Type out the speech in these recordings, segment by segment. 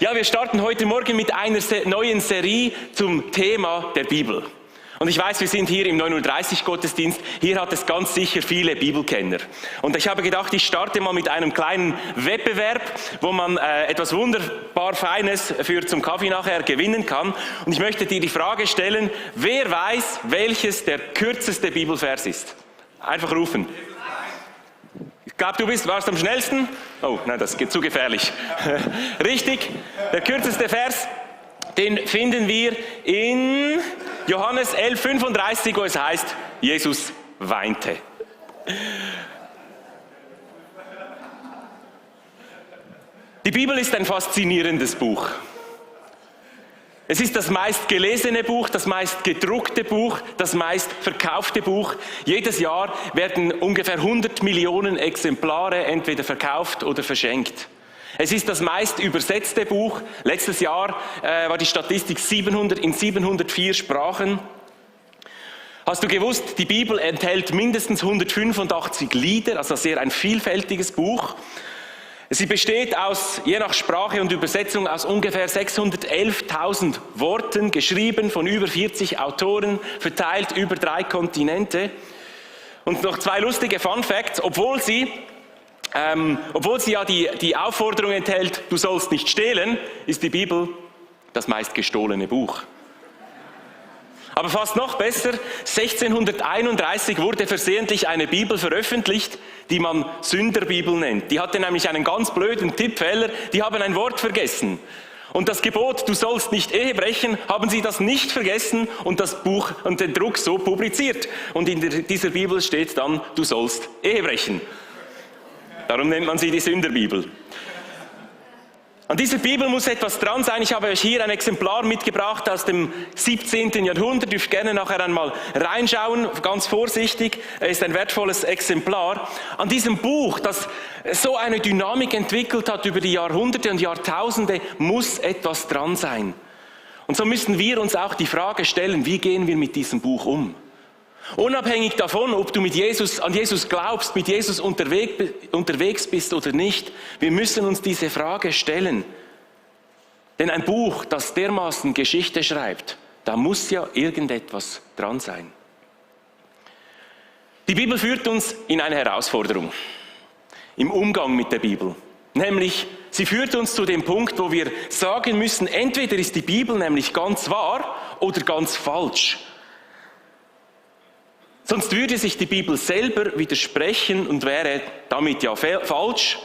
Ja, wir starten heute Morgen mit einer neuen Serie zum Thema der Bibel. Und ich weiß, wir sind hier im 9:30 Uhr Gottesdienst, hier hat es ganz sicher viele Bibelkenner. Und ich habe gedacht, ich starte mal mit einem kleinen Wettbewerb, wo man etwas wunderbar Feines zum Kaffee nachher gewinnen kann. Und ich möchte dir die Frage stellen, wer weiß, welches der kürzeste Bibelvers ist? Einfach rufen. Ich glaube, warst am schnellsten. Oh, nein, das geht zu gefährlich. Richtig, der kürzeste Vers, den finden wir in Johannes 11,35, wo es heißt, Jesus weinte. Die Bibel ist ein faszinierendes Buch. Es ist das meist gelesene Buch, das meist gedruckte Buch, das meist verkaufte Buch. Jedes Jahr werden ungefähr 100 Millionen Exemplare entweder verkauft oder verschenkt. Es ist das meist übersetzte Buch. Letztes Jahr war die Statistik in 704 Sprachen. Hast du gewusst, die Bibel enthält mindestens 185 Lieder, also sehr ein vielfältiges Buch. Sie besteht je nach Sprache und Übersetzung aus ungefähr 611.000 Worten, geschrieben von über 40 Autoren, verteilt über 3 Kontinente. Und noch 2 lustige Fun Facts, obwohl sie ja die Aufforderung enthält, du sollst nicht stehlen, ist die Bibel das meist gestohlene Buch. Aber fast noch besser, 1631 wurde versehentlich eine Bibel veröffentlicht, die man Sünderbibel nennt. Die hatte nämlich einen ganz blöden Tippfehler, die haben ein Wort vergessen. Und das Gebot, du sollst nicht Ehe brechen, haben sie das nicht vergessen und das Buch und den Druck so publiziert. Und in dieser Bibel steht dann, du sollst Ehe brechen. Darum nennt man sie die Sünderbibel. An dieser Bibel muss etwas dran sein. Ich habe euch hier ein Exemplar mitgebracht aus dem 17. Jahrhundert. Ihr dürft gerne nachher einmal reinschauen, ganz vorsichtig. Es ist ein wertvolles Exemplar. An diesem Buch, das so eine Dynamik entwickelt hat über die Jahrhunderte und Jahrtausende, muss etwas dran sein. Und so müssen wir uns auch die Frage stellen, wie gehen wir mit diesem Buch um? Unabhängig davon, ob du an Jesus glaubst, mit Jesus unterwegs bist oder nicht, wir müssen uns diese Frage stellen. Denn ein Buch, das dermaßen Geschichte schreibt, da muss ja irgendetwas dran sein. Die Bibel führt uns in eine Herausforderung im Umgang mit der Bibel. Nämlich, sie führt uns zu dem Punkt, wo wir sagen müssen, entweder ist die Bibel nämlich ganz wahr oder ganz falsch. Sonst würde sich die Bibel selber widersprechen und wäre damit ja falsch.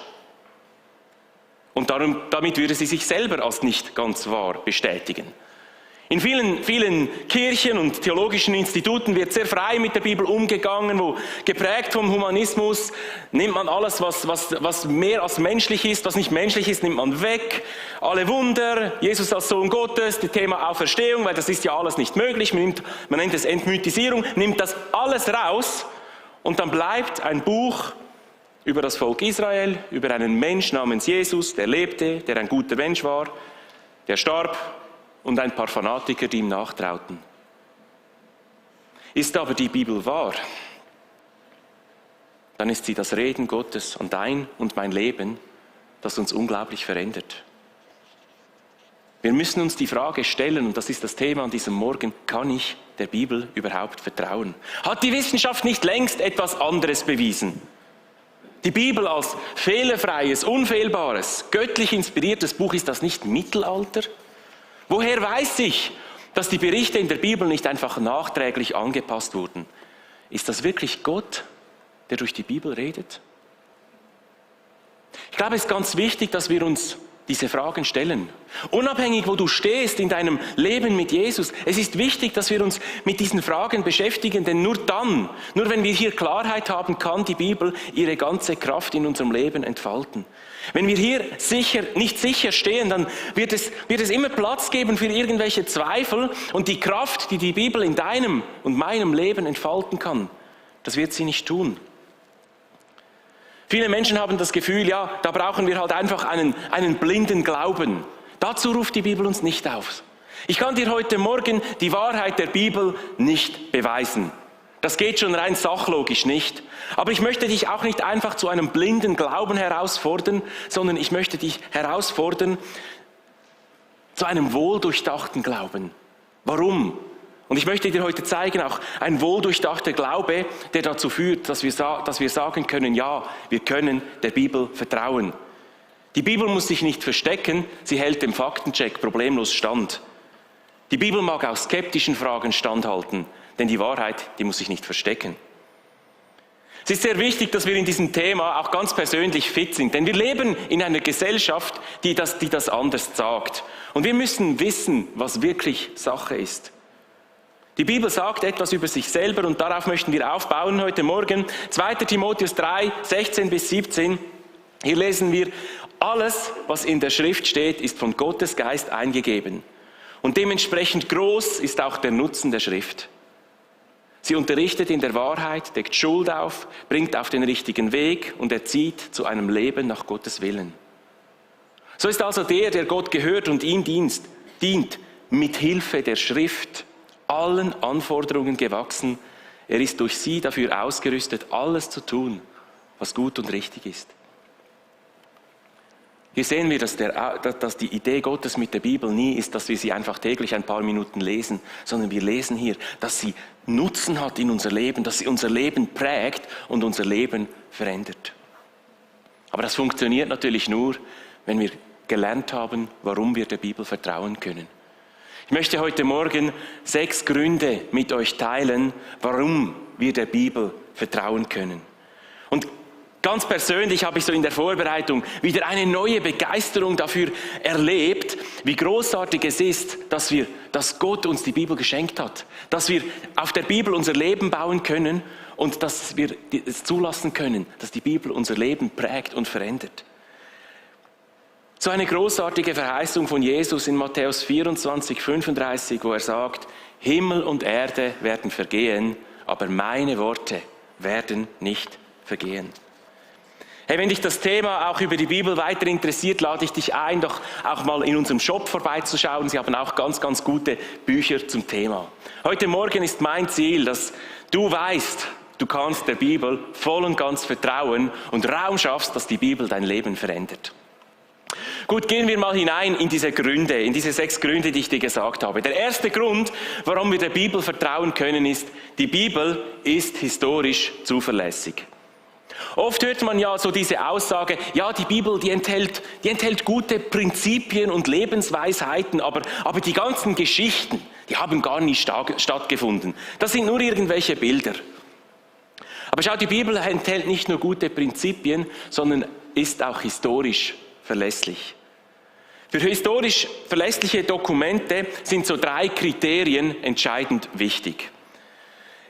Und damit würde sie sich selber als nicht ganz wahr bestätigen. In vielen Kirchen und theologischen Instituten wird sehr frei mit der Bibel umgegangen, wo geprägt vom Humanismus nimmt man alles, was mehr als menschlich ist, was nicht menschlich ist, nimmt man weg. Alle Wunder, Jesus als Sohn Gottes, das Thema Auferstehung, weil das ist ja alles nicht möglich, man nennt es Entmythisierung, nimmt das alles raus und dann bleibt ein Buch über das Volk Israel, über einen Mensch namens Jesus, der lebte, der ein guter Mensch war, der starb, und ein paar Fanatiker, die ihm nachtrauten. Ist aber die Bibel wahr, dann ist sie das Reden Gottes an dein und mein Leben, das uns unglaublich verändert. Wir müssen uns die Frage stellen, und das ist das Thema an diesem Morgen, kann ich der Bibel überhaupt vertrauen? Hat die Wissenschaft nicht längst etwas anderes bewiesen? Die Bibel als fehlerfreies, unfehlbares, göttlich inspiriertes Buch, ist das nicht Mittelalter? Woher weiß ich, dass die Berichte in der Bibel nicht einfach nachträglich angepasst wurden? Ist das wirklich Gott, der durch die Bibel redet? Ich glaube, es ist ganz wichtig, dass wir uns diese Fragen stellen. Unabhängig, wo du stehst in deinem Leben mit Jesus, es ist wichtig, dass wir uns mit diesen Fragen beschäftigen, denn nur wenn wir hier Klarheit haben, kann die Bibel ihre ganze Kraft in unserem Leben entfalten. Wenn wir hier nicht sicher stehen, dann wird es immer Platz geben für irgendwelche Zweifel und die Kraft, die die Bibel in deinem und meinem Leben entfalten kann, das wird sie nicht tun. Viele Menschen haben das Gefühl, ja, da brauchen wir halt einfach einen blinden Glauben. Dazu ruft die Bibel uns nicht auf. Ich kann dir heute Morgen die Wahrheit der Bibel nicht beweisen. Das geht schon rein sachlogisch nicht. Aber ich möchte dich auch nicht einfach zu einem blinden Glauben herausfordern, sondern ich möchte dich herausfordern, zu einem wohldurchdachten Glauben. Warum? Und ich möchte dir heute zeigen, auch ein wohldurchdachter Glaube, der dazu führt, dass wir sagen können, ja, wir können der Bibel vertrauen. Die Bibel muss sich nicht verstecken, sie hält dem Faktencheck problemlos stand. Die Bibel mag auch skeptischen Fragen standhalten, denn die Wahrheit, die muss sich nicht verstecken. Es ist sehr wichtig, dass wir in diesem Thema auch ganz persönlich fit sind, denn wir leben in einer Gesellschaft, die das anders sagt. Und wir müssen wissen, was wirklich Sache ist. Die Bibel sagt etwas über sich selber und darauf möchten wir aufbauen heute Morgen. 2. Timotheus 3, 16 bis 17. Hier lesen wir, alles, was in der Schrift steht, ist von Gottes Geist eingegeben. Und dementsprechend groß ist auch der Nutzen der Schrift. Sie unterrichtet in der Wahrheit, deckt Schuld auf, bringt auf den richtigen Weg und erzieht zu einem Leben nach Gottes Willen. So ist also der Gott gehört und ihm dient, mit Hilfe der Schrift allen Anforderungen gewachsen. Er ist durch sie dafür ausgerüstet, alles zu tun, was gut und richtig ist. Hier sehen wir, dass die Idee Gottes mit der Bibel nie ist, dass wir sie einfach täglich ein paar Minuten lesen, sondern wir lesen hier, dass sie Nutzen hat in unser Leben, dass sie unser Leben prägt und unser Leben verändert. Aber das funktioniert natürlich nur, wenn wir gelernt haben, warum wir der Bibel vertrauen können. Ich möchte heute Morgen 6 Gründe mit euch teilen, warum wir der Bibel vertrauen können. Und ganz persönlich habe ich so in der Vorbereitung wieder eine neue Begeisterung dafür erlebt, wie großartig es ist, dass Gott uns die Bibel geschenkt hat, dass wir auf der Bibel unser Leben bauen können und dass wir es zulassen können, dass die Bibel unser Leben prägt und verändert. So eine großartige Verheißung von Jesus in Matthäus 24, 35, wo er sagt, Himmel und Erde werden vergehen, aber meine Worte werden nicht vergehen. Hey, wenn dich das Thema auch über die Bibel weiter interessiert, lade ich dich ein, doch auch mal in unserem Shop vorbeizuschauen. Sie haben auch ganz, ganz gute Bücher zum Thema. Heute Morgen ist mein Ziel, dass du weißt, du kannst der Bibel voll und ganz vertrauen und Raum schaffst, dass die Bibel dein Leben verändert. Gut, gehen wir mal hinein in diese 6 Gründe, die ich dir gesagt habe. Der erste Grund, warum wir der Bibel vertrauen können, ist, die Bibel ist historisch zuverlässig. Oft hört man ja so diese Aussage, ja, die Bibel, die enthält gute Prinzipien und Lebensweisheiten, aber die ganzen Geschichten, die haben gar nie stattgefunden. Das sind nur irgendwelche Bilder. Aber schau, die Bibel enthält nicht nur gute Prinzipien, sondern ist auch historisch verlässlich. Für historisch verlässliche Dokumente sind so 3 Kriterien entscheidend wichtig.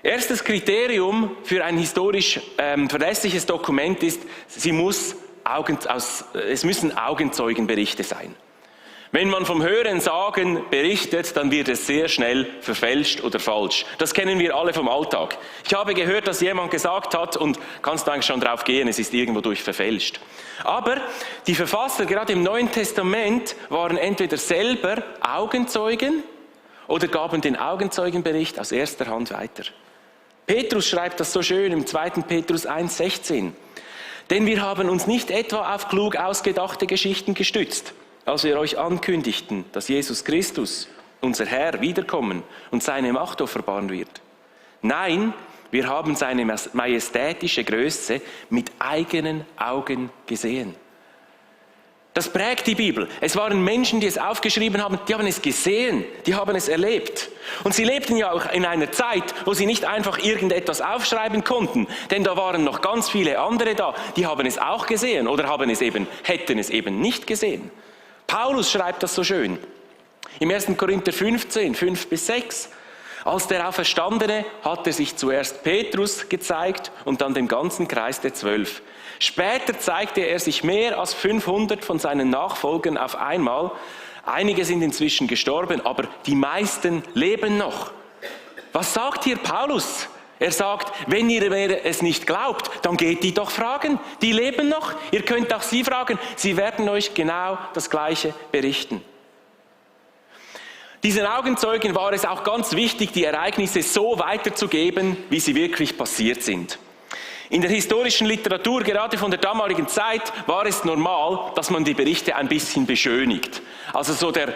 Erstes Kriterium für ein historisch verlässliches Dokument ist, es müssen Augenzeugenberichte sein. Wenn man vom Hören Sagen berichtet, dann wird es sehr schnell verfälscht oder falsch. Das kennen wir alle vom Alltag. Ich habe gehört, dass jemand gesagt hat, und kannst du eigentlich schon drauf gehen, es ist irgendwo durch verfälscht. Aber die Verfasser, gerade im Neuen Testament, waren entweder selber Augenzeugen oder gaben den Augenzeugenbericht aus erster Hand weiter. Petrus schreibt das so schön im 2. Petrus 1,16. Denn wir haben uns nicht etwa auf klug ausgedachte Geschichten gestützt, als wir euch ankündigten, dass Jesus Christus, unser Herr, wiederkommen und seine Macht offenbaren wird. Nein, wir haben seine majestätische Größe mit eigenen Augen gesehen. Das prägt die Bibel. Es waren Menschen, die es aufgeschrieben haben, die haben es gesehen, die haben es erlebt. Und sie lebten ja auch in einer Zeit, wo sie nicht einfach irgendetwas aufschreiben konnten, denn da waren noch ganz viele andere da, die haben es auch gesehen oder hätten es eben nicht gesehen. Paulus schreibt das so schön. Im 1. Korinther 15, 5-6. Als der Auferstandene hat er sich zuerst Petrus gezeigt und dann dem ganzen Kreis der 12. Später zeigte er sich mehr als 500 von seinen Nachfolgern auf einmal. Einige sind inzwischen gestorben, aber die meisten leben noch. Was sagt hier Paulus? Er sagt, wenn ihr mir es nicht glaubt, dann geht die doch fragen. Die leben noch. Ihr könnt auch sie fragen. Sie werden euch genau das Gleiche berichten. Diesen Augenzeugen war es auch ganz wichtig, die Ereignisse so weiterzugeben, wie sie wirklich passiert sind. In der historischen Literatur, gerade von der damaligen Zeit, war es normal, dass man die Berichte ein bisschen beschönigt. Also so der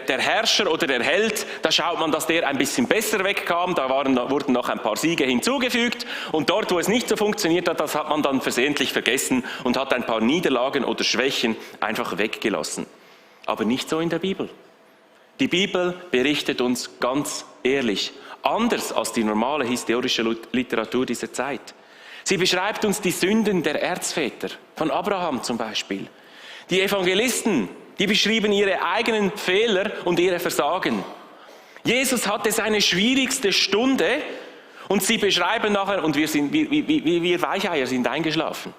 Herrscher oder der Held, da schaut man, dass der ein bisschen besser wegkam, da wurden noch ein paar Siege hinzugefügt und dort, wo es nicht so funktioniert hat, das hat man dann versehentlich vergessen und hat ein paar Niederlagen oder Schwächen einfach weggelassen. Aber nicht so in der Bibel. Die Bibel berichtet uns ganz ehrlich, anders als die normale historische Literatur dieser Zeit. Sie beschreibt uns die Sünden der Erzväter, von Abraham zum Beispiel. Die Evangelisten, die beschrieben ihre eigenen Fehler und ihre Versagen. Jesus hatte seine schwierigste Stunde und sie beschreiben nachher, und wir Weicheier sind eingeschlafen.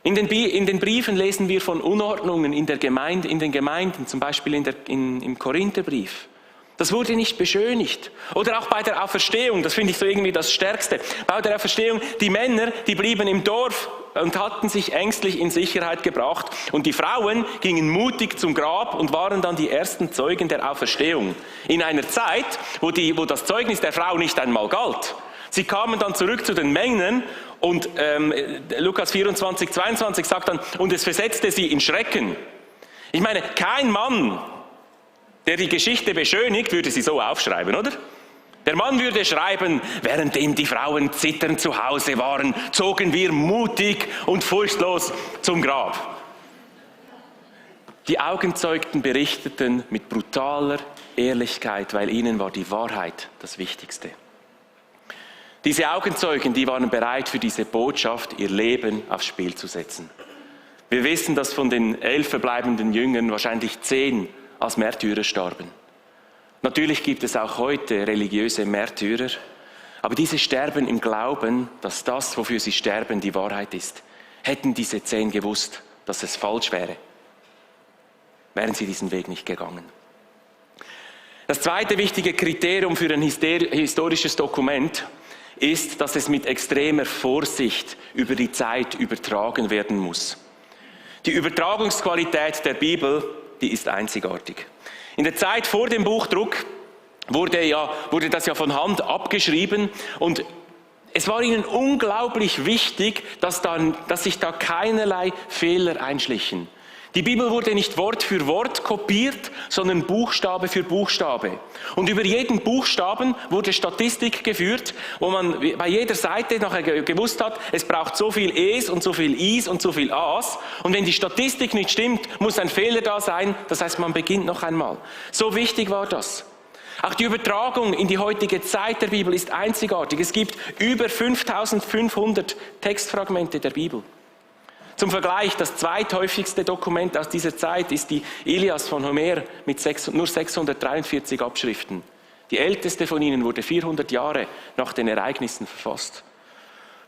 In den Briefen lesen wir von Unordnungen in den Gemeinden, zum Beispiel im Korintherbrief. Das wurde nicht beschönigt. Oder auch bei der Auferstehung, das finde ich so irgendwie das Stärkste. Bei der Auferstehung, die Männer, die blieben im Dorf und hatten sich ängstlich in Sicherheit gebracht. Und die Frauen gingen mutig zum Grab und waren dann die ersten Zeugen der Auferstehung. In einer Zeit, wo das Zeugnis der Frau nicht einmal galt. Sie kamen dann zurück zu den Männern und Lukas 24, 22 sagt dann, und es versetzte sie in Schrecken. Ich meine, kein Mann, der die Geschichte beschönigt, würde sie so aufschreiben, oder? Der Mann würde schreiben, währenddem die Frauen zitternd zu Hause waren, zogen wir mutig und furchtlos zum Grab. Die Augenzeugen berichteten mit brutaler Ehrlichkeit, weil ihnen war die Wahrheit das Wichtigste. Diese Augenzeugen, die waren bereit, für diese Botschaft ihr Leben aufs Spiel zu setzen. Wir wissen, dass von den 11 verbleibenden Jüngern wahrscheinlich 10 als Märtyrer starben. Natürlich gibt es auch heute religiöse Märtyrer, aber diese sterben im Glauben, dass das, wofür sie sterben, die Wahrheit ist. Hätten diese 10 gewusst, dass es falsch wäre, wären sie diesen Weg nicht gegangen. Das zweite wichtige Kriterium für ein historisches Dokument ist, dass es mit extremer Vorsicht über die Zeit übertragen werden muss. Die Übertragungsqualität der Bibel, die ist einzigartig. In der Zeit vor dem Buchdruck wurde das ja von Hand abgeschrieben und es war ihnen unglaublich wichtig, dass sich da keinerlei Fehler einschlichen. Die Bibel wurde nicht Wort für Wort kopiert, sondern Buchstabe für Buchstabe. Und über jeden Buchstaben wurde Statistik geführt, wo man bei jeder Seite nachher gewusst hat, es braucht so viel E's und so viel I's und so viel A's. Und wenn die Statistik nicht stimmt, muss ein Fehler da sein. Das heißt, man beginnt noch einmal. So wichtig war das. Auch die Übertragung in die heutige Zeit der Bibel ist einzigartig. Es gibt über 5500 Textfragmente der Bibel. Zum Vergleich, das zweithäufigste Dokument aus dieser Zeit ist die Ilias von Homer mit nur 643 Abschriften. Die älteste von ihnen wurde 400 Jahre nach den Ereignissen verfasst.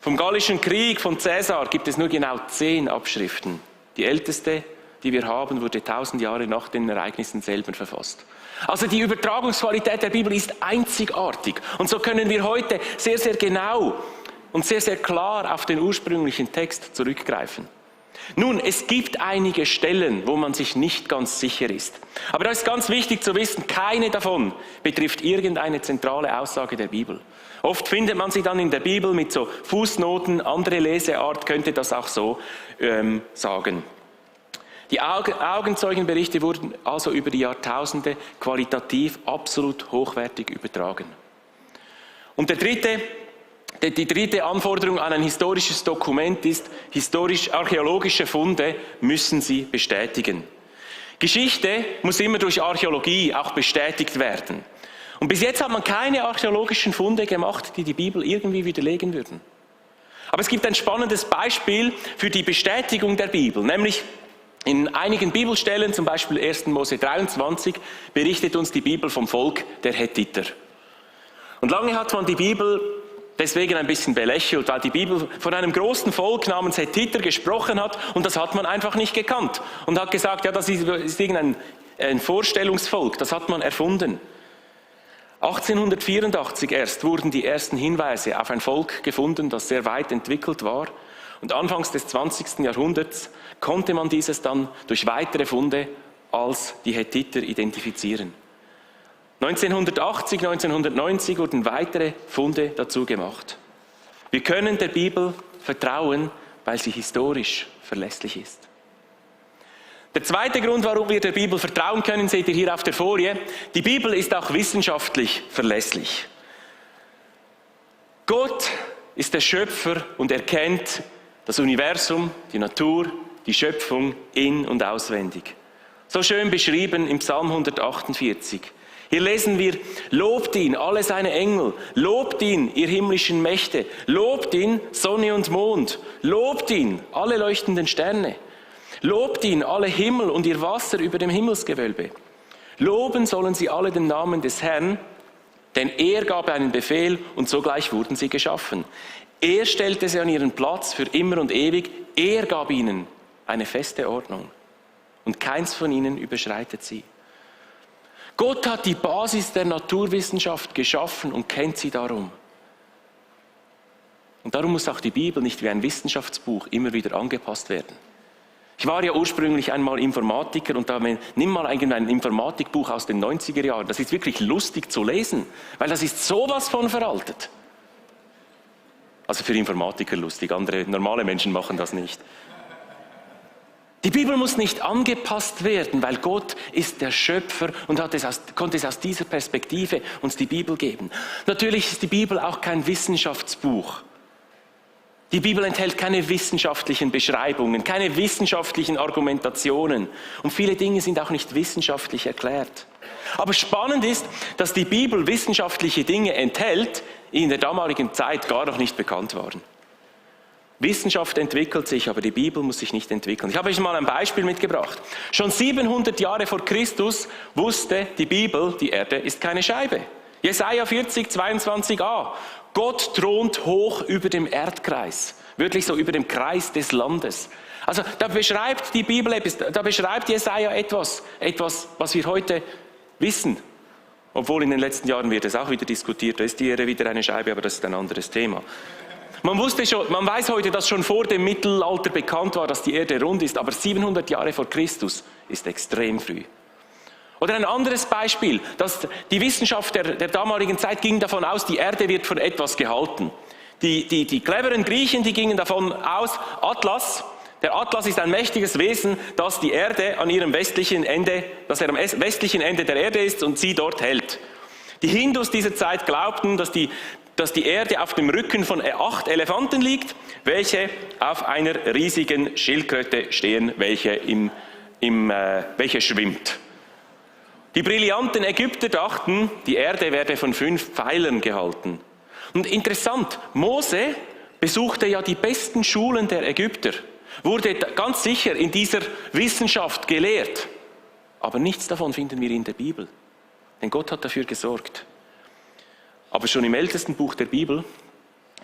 Vom Gallischen Krieg von Caesar gibt es nur genau 10 Abschriften. Die älteste, die wir haben, wurde 1000 Jahre nach den Ereignissen selber verfasst. Also die Übertragungsqualität der Bibel ist einzigartig. Und so können wir heute sehr, sehr genau und sehr, sehr klar auf den ursprünglichen Text zurückgreifen. Nun, es gibt einige Stellen, wo man sich nicht ganz sicher ist. Aber da ist ganz wichtig zu wissen, keine davon betrifft irgendeine zentrale Aussage der Bibel. Oft findet man sie dann in der Bibel mit so Fußnoten, andere Leseart könnte das auch so sagen. Die Augenzeugenberichte wurden also über die Jahrtausende qualitativ absolut hochwertig übertragen. Und die dritte Anforderung an ein historisches Dokument ist, archäologische Funde müssen sie bestätigen. Geschichte muss immer durch Archäologie auch bestätigt werden. Und bis jetzt hat man keine archäologischen Funde gemacht, die die Bibel irgendwie widerlegen würden. Aber es gibt ein spannendes Beispiel für die Bestätigung der Bibel, nämlich in einigen Bibelstellen, zum Beispiel 1. Mose 23, berichtet uns die Bibel vom Volk der Hethiter. Und lange hat man die Bibel deswegen ein bisschen belächelt, weil die Bibel von einem großen Volk namens Hethiter gesprochen hat und das hat man einfach nicht gekannt und hat gesagt, ja, das ist irgendein Vorstellungsvolk, das hat man erfunden. 1884 erst wurden die ersten Hinweise auf ein Volk gefunden, das sehr weit entwickelt war und anfangs des 20. Jahrhunderts konnte man dieses dann durch weitere Funde als die Hethiter identifizieren. 1980, 1990 wurden weitere Funde dazu gemacht. Wir können der Bibel vertrauen, weil sie historisch verlässlich ist. Der zweite Grund, warum wir der Bibel vertrauen können, seht ihr hier auf der Folie. Die Bibel ist auch wissenschaftlich verlässlich. Gott ist der Schöpfer und er kennt das Universum, die Natur, die Schöpfung in- und auswendig. So schön beschrieben im Psalm 148. Hier lesen wir, lobt ihn, alle seine Engel, lobt ihn, ihr himmlischen Mächte, lobt ihn, Sonne und Mond, lobt ihn, alle leuchtenden Sterne, lobt ihn, alle Himmel und ihr Wasser über dem Himmelsgewölbe. Loben sollen sie alle den Namen des Herrn, denn er gab einen Befehl und sogleich wurden sie geschaffen. Er stellte sie an ihren Platz für immer und ewig, er gab ihnen eine feste Ordnung und keins von ihnen überschreitet sie. Gott hat die Basis der Naturwissenschaft geschaffen und kennt sie darum. Und darum muss auch die Bibel nicht wie ein Wissenschaftsbuch immer wieder angepasst werden. Ich war ja ursprünglich einmal Informatiker und nimm mal ein Informatikbuch aus den 90er Jahren. Das ist wirklich lustig zu lesen, weil das ist sowas von veraltet. Also für Informatiker lustig, andere normale Menschen machen das nicht. Die Bibel muss nicht angepasst werden, weil Gott ist der Schöpfer und konnte es aus dieser Perspektive uns die Bibel geben. Natürlich ist die Bibel auch kein Wissenschaftsbuch. Die Bibel enthält keine wissenschaftlichen Beschreibungen, keine wissenschaftlichen Argumentationen und viele Dinge sind auch nicht wissenschaftlich erklärt. Aber spannend ist, dass die Bibel wissenschaftliche Dinge enthält, die in der damaligen Zeit gar noch nicht bekannt waren. Wissenschaft entwickelt sich, aber die Bibel muss sich nicht entwickeln. Ich habe euch mal ein Beispiel mitgebracht. Schon 700 Jahre vor Christus wusste die Bibel, die Erde ist keine Scheibe. Jesaja 40, 22a. Gott thront hoch über dem Erdkreis, wirklich so über dem Kreis des Landes. Also da beschreibt die Bibel etwas, da beschreibt Jesaja etwas, was wir heute wissen. Obwohl in den letzten Jahren wird es auch wieder diskutiert, da ist die Erde wieder eine Scheibe, aber das ist ein anderes Thema. Man weiß heute, dass schon vor dem Mittelalter bekannt war, dass die Erde rund ist, aber 700 Jahre vor Christus ist extrem früh. Oder ein anderes Beispiel, dass die Wissenschaft der damaligen Zeit ging davon aus, die Erde wird von etwas gehalten. Die cleveren Griechen, die gingen davon aus, der Atlas ist ein mächtiges Wesen, das die Erde an ihrem westlichen Ende, dass er am westlichen Ende der Erde ist und sie dort hält. Die Hindus dieser Zeit glaubten, dass die Erde auf dem Rücken von 8 Elefanten liegt, welche auf einer riesigen Schildkröte stehen, welche schwimmt. Die brillanten Ägypter dachten, die Erde werde von 5 Pfeilern gehalten. Und interessant, Mose besuchte ja die besten Schulen der Ägypter, wurde ganz sicher in dieser Wissenschaft gelehrt. Aber nichts davon finden wir in der Bibel, denn Gott hat dafür gesorgt. Aber schon im ältesten Buch der Bibel,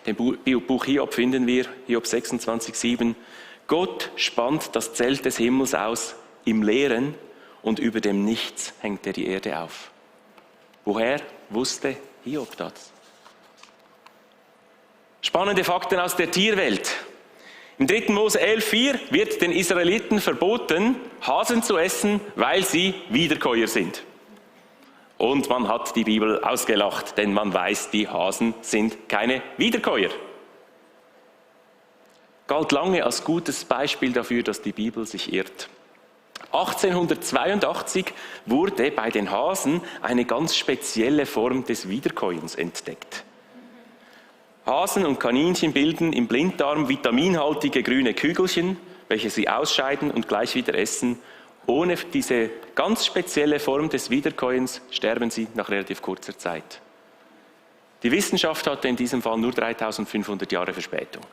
dem Buch Hiob, finden wir, Hiob 26,7, Gott spannt das Zelt des Himmels aus im Leeren und über dem Nichts hängt er die Erde auf. Woher wusste Hiob das? Spannende Fakten aus der Tierwelt. Im 3. Mose 11,4 wird den Israeliten verboten, Hasen zu essen, weil sie Wiederkäuer sind. Und man hat die Bibel ausgelacht, denn man weiß, die Hasen sind keine Wiederkäuer. Galt lange als gutes Beispiel dafür, dass die Bibel sich irrt. 1882 wurde bei den Hasen eine ganz spezielle Form des Wiederkäuens entdeckt. Hasen und Kaninchen bilden im Blinddarm vitaminhaltige grüne Kügelchen, welche sie ausscheiden und gleich wieder essen. Ohne diese ganz spezielle Form des Wiederkäuens sterben sie nach relativ kurzer Zeit. Die Wissenschaft hatte in diesem Fall nur 3500 Jahre Verspätung.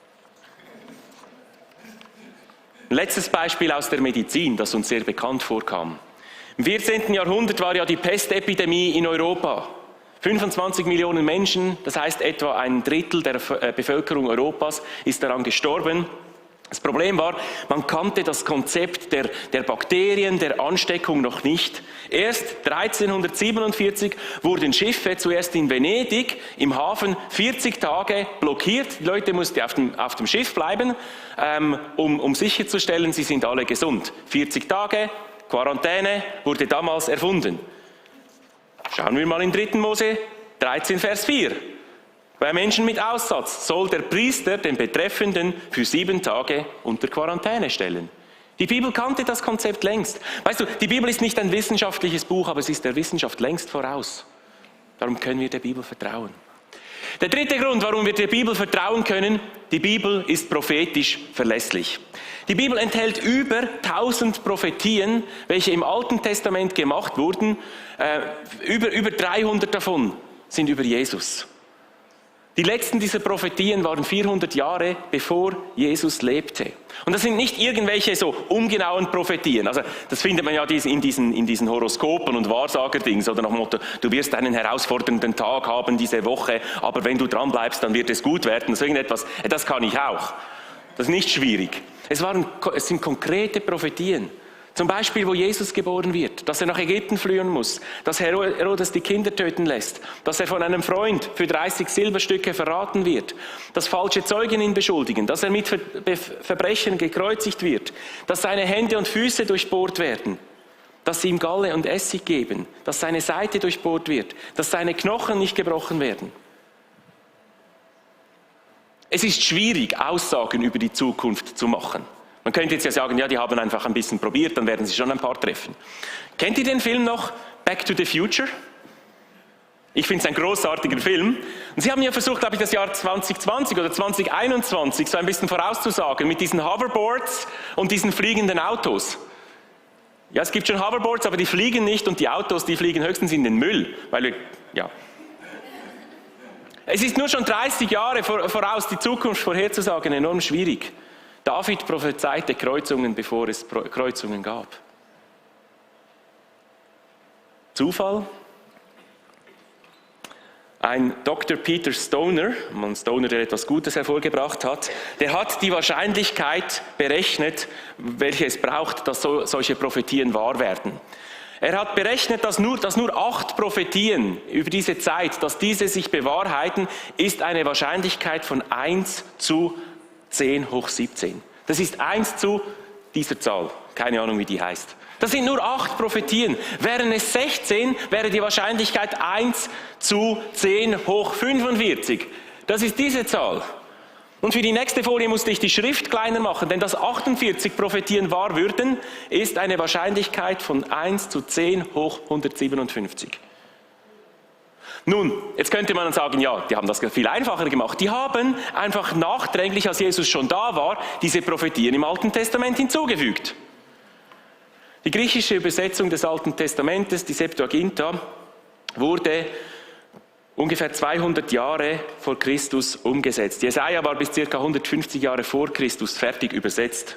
Ein letztes Beispiel aus der Medizin, das uns sehr bekannt vorkam. Im 14. Jahrhundert war ja die Pestepidemie in Europa. 25 Millionen Menschen, das heißt etwa ein Drittel der Bevölkerung Europas, ist daran gestorben. Das Problem war, man kannte das Konzept der Bakterien, der Ansteckung noch nicht. Erst 1347 wurden Schiffe, zuerst in Venedig, im Hafen 40 Tage blockiert. Die Leute mussten auf dem Schiff bleiben, um sicherzustellen, sie sind alle gesund. 40 Tage, Quarantäne, wurde damals erfunden. Schauen wir mal in 3. Mose 13, Vers 4. Bei Menschen mit Aussatz soll der Priester den Betreffenden für 7 Tage unter Quarantäne stellen. Die Bibel kannte das Konzept längst. Weißt du, die Bibel ist nicht ein wissenschaftliches Buch, aber es ist der Wissenschaft längst voraus. Darum können wir der Bibel vertrauen. Der dritte Grund, warum wir der Bibel vertrauen können: die Bibel ist prophetisch verlässlich. Die Bibel enthält über 1000 Prophetien, welche im Alten Testament gemacht wurden. Über 300 davon sind über Jesus. Die letzten dieser Prophetien waren 400 Jahre bevor Jesus lebte. Und das sind nicht irgendwelche so ungenauen Prophetien. Also das findet man ja in diesen Horoskopen und Wahrsagerdings oder nach dem Motto: du wirst einen herausfordernden Tag haben diese Woche, aber wenn du dran bleibst, dann wird es gut werden. So irgendetwas, das kann ich auch. Das ist nicht schwierig. Es sind konkrete Prophetien. Zum Beispiel, wo Jesus geboren wird, dass er nach Ägypten fliehen muss, dass Herodes die Kinder töten lässt, dass er von einem Freund für 30 Silberstücke verraten wird, dass falsche Zeugen ihn beschuldigen, dass er mit Verbrechen gekreuzigt wird, dass seine Hände und Füße durchbohrt werden, dass sie ihm Galle und Essig geben, dass seine Seite durchbohrt wird, dass seine Knochen nicht gebrochen werden. Es ist schwierig, Aussagen über die Zukunft zu machen. Man könnte jetzt ja sagen, ja, die haben einfach ein bisschen probiert, dann werden sie schon ein paar treffen. Kennt ihr den Film noch, Back to the Future? Ich finde es ein großartiger Film. Und sie haben ja versucht, glaube ich, das Jahr 2020 oder 2021 so ein bisschen vorauszusagen mit diesen Hoverboards und diesen fliegenden Autos. Ja, es gibt schon Hoverboards, aber die fliegen nicht, und die Autos, die fliegen höchstens in den Müll. Es ist nur schon 30 Jahre voraus die Zukunft vorherzusagen enorm schwierig. David prophezeite Kreuzungen, bevor es Kreuzungen gab. Zufall? Ein Dr. Peter Stoner, der etwas Gutes hervorgebracht hat, der hat die Wahrscheinlichkeit berechnet, welche es braucht, dass solche Prophetien wahr werden. Er hat berechnet, dass nur 8 Prophetien über diese Zeit, dass diese sich bewahrheiten, ist eine Wahrscheinlichkeit von 1 zu 10 hoch 17. Das ist 1 zu dieser Zahl. Keine Ahnung, wie die heißt. Das sind nur 8 Prophetien. Wären es 16, wäre die Wahrscheinlichkeit 1 zu 10 hoch 45. Das ist diese Zahl. Und für die nächste Folie musste ich die Schrift kleiner machen, denn dass 48 Prophetien wahr würden, ist eine Wahrscheinlichkeit von 1 zu 10 hoch 157. Nun, jetzt könnte man sagen, ja, die haben das viel einfacher gemacht. Die haben einfach nachträglich, als Jesus schon da war, diese Prophetien im Alten Testament hinzugefügt. Die griechische Übersetzung des Alten Testamentes, die Septuaginta, wurde ungefähr 200 Jahre vor Christus umgesetzt. Jesaja war bis ca. 150 Jahre vor Christus fertig übersetzt.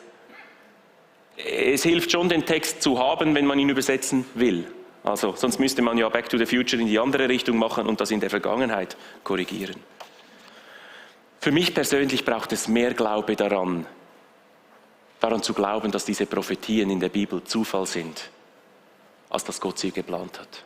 Es hilft schon, den Text zu haben, wenn man ihn übersetzen will. Also, sonst müsste man ja Back to the Future in die andere Richtung machen und das in der Vergangenheit korrigieren. Für mich persönlich braucht es mehr Glaube daran zu glauben, dass diese Prophetien in der Bibel Zufall sind, als dass Gott sie geplant hat.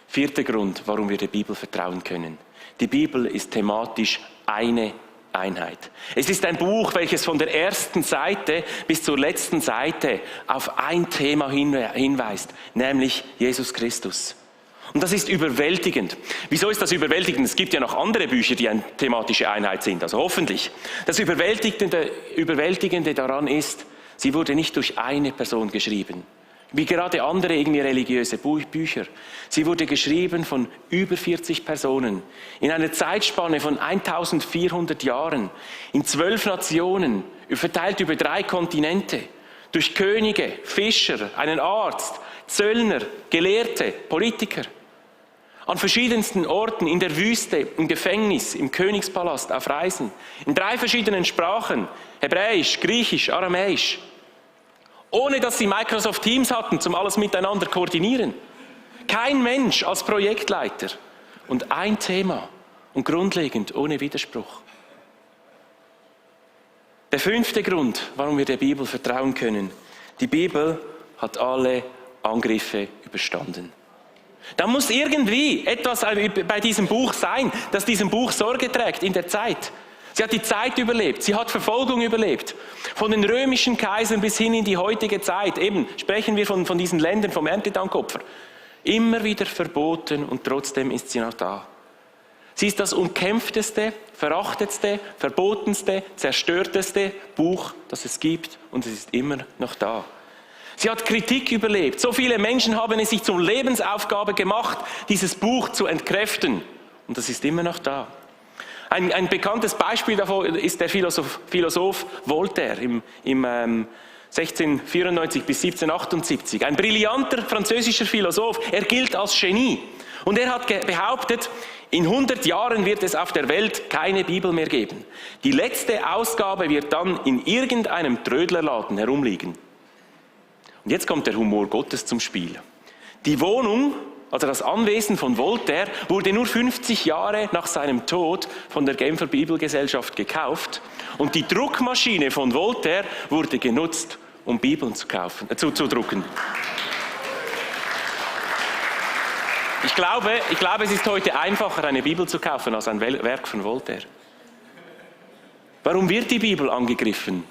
4. Grund, warum wir der Bibel vertrauen können. Die Bibel ist thematisch eine Einheit. Es ist ein Buch, welches von der ersten Seite bis zur letzten Seite auf ein Thema hinweist, nämlich Jesus Christus. Und das ist überwältigend. Wieso ist das überwältigend? Es gibt ja noch andere Bücher, die eine thematische Einheit sind, also hoffentlich. Das Überwältigende daran ist, sie wurde nicht durch eine Person geschrieben, wie gerade andere irgendwie religiöse Bücher. Sie wurde geschrieben von über 40 Personen, in einer Zeitspanne von 1400 Jahren, in 12 Nationen, verteilt über 3 Kontinente, durch Könige, Fischer, einen Arzt, Zöllner, Gelehrte, Politiker. An verschiedensten Orten, in der Wüste, im Gefängnis, im Königspalast, auf Reisen, in 3 verschiedenen Sprachen, Hebräisch, Griechisch, Aramäisch. Ohne dass sie Microsoft Teams hatten, zum alles miteinander koordinieren. Kein Mensch als Projektleiter. Und ein Thema. Und grundlegend, ohne Widerspruch. Der 5. Grund, warum wir der Bibel vertrauen können. Die Bibel hat alle Angriffe überstanden. Da muss irgendwie etwas bei diesem Buch sein, das diesem Buch Sorge trägt in der Zeit. Sie hat die Zeit überlebt, sie hat Verfolgung überlebt. Von den römischen Kaisern bis hin in die heutige Zeit, eben sprechen wir von diesen Ländern, vom Erntedankopfer. Immer wieder verboten und trotzdem ist sie noch da. Sie ist das umkämpfteste, verachtetste, verbotenste, zerstörteste Buch, das es gibt, und es ist immer noch da. Sie hat Kritik überlebt. So viele Menschen haben es sich zur Lebensaufgabe gemacht, dieses Buch zu entkräften. Und das ist immer noch da. Ein bekanntes Beispiel davon ist der Philosoph Voltaire im 1694 bis 1778. Ein brillanter französischer Philosoph. Er gilt als Genie. Und er hat behauptet, in 100 Jahren wird es auf der Welt keine Bibel mehr geben. Die letzte Ausgabe wird dann in irgendeinem Trödlerladen herumliegen. Und jetzt kommt der Humor Gottes zum Spiel. Die Wohnung, also das Anwesen von Voltaire, wurde nur 50 Jahre nach seinem Tod von der Genfer Bibelgesellschaft gekauft. Und die Druckmaschine von Voltaire wurde genutzt, um Bibeln zu drucken. Ich glaube, es ist heute einfacher, eine Bibel zu kaufen, als ein Werk von Voltaire. Warum wird die Bibel angegriffen?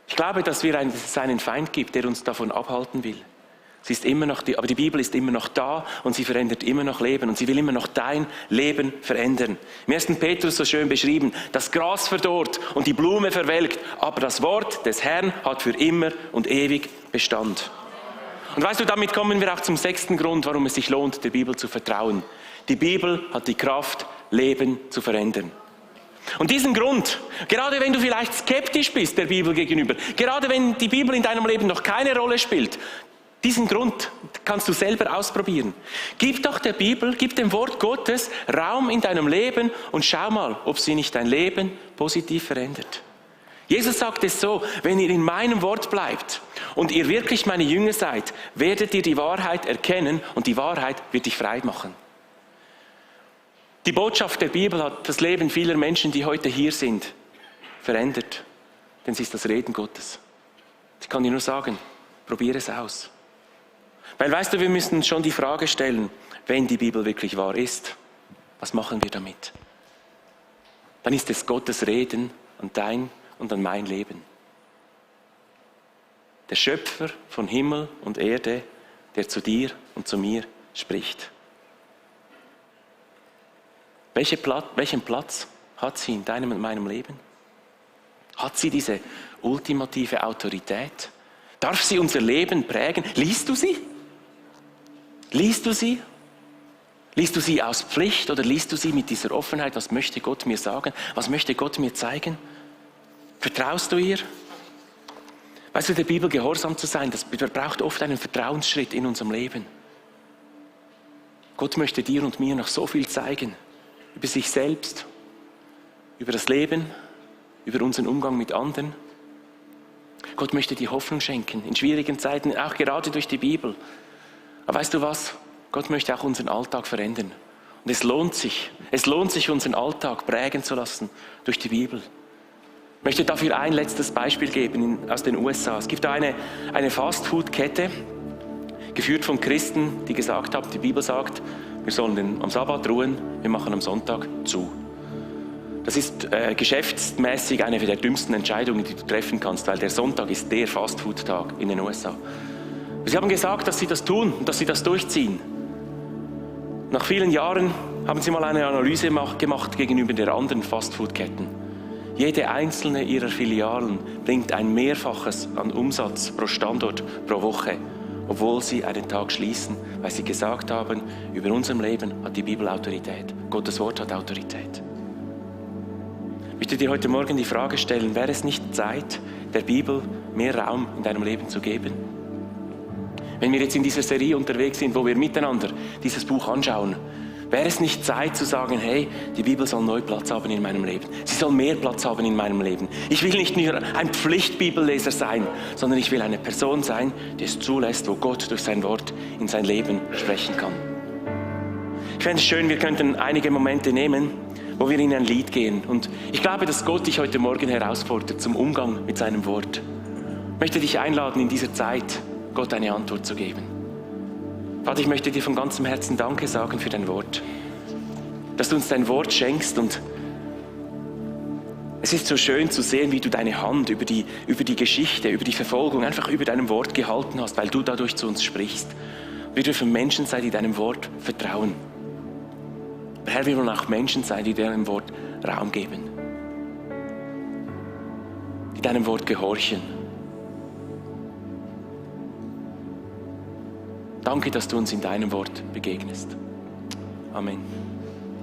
Ich glaube, dass es einen Feind gibt, der uns davon abhalten will. Sie ist immer noch aber die Bibel ist immer noch da und sie verändert immer noch Leben und sie will immer noch dein Leben verändern. Im 1. Petrus so schön beschrieben, das Gras verdorrt und die Blume verwelkt, aber das Wort des Herrn hat für immer und ewig Bestand. Und weißt du, damit kommen wir auch zum 6. Grund, warum es sich lohnt, der Bibel zu vertrauen. Die Bibel hat die Kraft, Leben zu verändern. Und diesen Grund, gerade wenn du vielleicht skeptisch bist der Bibel gegenüber, gerade wenn die Bibel in deinem Leben noch keine Rolle spielt, diesen Grund kannst du selber ausprobieren. Gib doch der Bibel, gib dem Wort Gottes Raum in deinem Leben und schau mal, ob sie nicht dein Leben positiv verändert. Jesus sagt es so, wenn ihr in meinem Wort bleibt und ihr wirklich meine Jünger seid, werdet ihr die Wahrheit erkennen und die Wahrheit wird dich frei machen. Die Botschaft der Bibel hat das Leben vieler Menschen, die heute hier sind, verändert. Denn sie ist das Reden Gottes. Ich kann dir nur sagen, probiere es aus. Weil weißt du, wir müssen uns schon die Frage stellen, wenn die Bibel wirklich wahr ist, was machen wir damit? Dann ist es Gottes Reden an dein und an mein Leben. Der Schöpfer von Himmel und Erde, der zu dir und zu mir spricht. Welchen Platz hat sie in deinem und meinem Leben? Hat sie diese ultimative Autorität? Darf sie unser Leben prägen? Liest du sie? Liest du sie? Liest du sie aus Pflicht oder liest du sie mit dieser Offenheit? Was möchte Gott mir sagen? Was möchte Gott mir zeigen? Vertraust du ihr? Weißt du, der Bibel gehorsam zu sein, das braucht oft einen Vertrauensschritt in unserem Leben. Gott möchte dir und mir noch so viel zeigen. Über sich selbst, über das Leben, über unseren Umgang mit anderen. Gott möchte dir Hoffnung schenken, in schwierigen Zeiten, auch gerade durch die Bibel. Aber weißt du was? Gott möchte auch unseren Alltag verändern. Und es lohnt sich, unseren Alltag prägen zu lassen durch die Bibel. Ich möchte dafür ein letztes Beispiel geben aus den USA. Es gibt da eine Fastfood-Kette, geführt von Christen, die gesagt haben, die Bibel sagt, wir sollen am Sabbat ruhen, wir machen am Sonntag zu. Das ist geschäftsmäßig eine der dümmsten Entscheidungen, die du treffen kannst, weil der Sonntag ist der Fastfood-Tag in den USA. Sie haben gesagt, dass sie das tun und dass sie das durchziehen. Nach vielen Jahren haben sie mal eine Analyse gemacht gegenüber der anderen Fastfood-Ketten. Jede einzelne ihrer Filialen bringt ein Mehrfaches an Umsatz pro Standort pro Woche, obwohl sie einen Tag schließen, weil sie gesagt haben, über unserem Leben hat die Bibel Autorität. Gottes Wort hat Autorität. Ich möchte dir heute Morgen die Frage stellen, wäre es nicht Zeit, der Bibel mehr Raum in deinem Leben zu geben? Wenn wir jetzt in dieser Serie unterwegs sind, wo wir miteinander dieses Buch anschauen, wäre es nicht Zeit zu sagen, hey, die Bibel soll neu Platz haben in meinem Leben. Sie soll mehr Platz haben in meinem Leben. Ich will nicht nur ein Pflichtbibelleser sein, sondern ich will eine Person sein, die es zulässt, wo Gott durch sein Wort in sein Leben sprechen kann. Ich fände es schön, wir könnten einige Momente nehmen, wo wir in ein Lied gehen. Und ich glaube, dass Gott dich heute Morgen herausfordert zum Umgang mit seinem Wort. Ich möchte dich einladen, in dieser Zeit Gott eine Antwort zu geben. Vater, ich möchte dir von ganzem Herzen Danke sagen für dein Wort. Dass du uns dein Wort schenkst und es ist so schön zu sehen, wie du deine Hand über die Geschichte, über die Verfolgung, einfach über deinem Wort gehalten hast, weil du dadurch zu uns sprichst. Wir dürfen Menschen sein, die deinem Wort vertrauen. Aber Herr, wir wollen auch Menschen sein, die deinem Wort Raum geben. Die deinem Wort gehorchen. Danke, dass du uns in deinem Wort begegnest. Amen.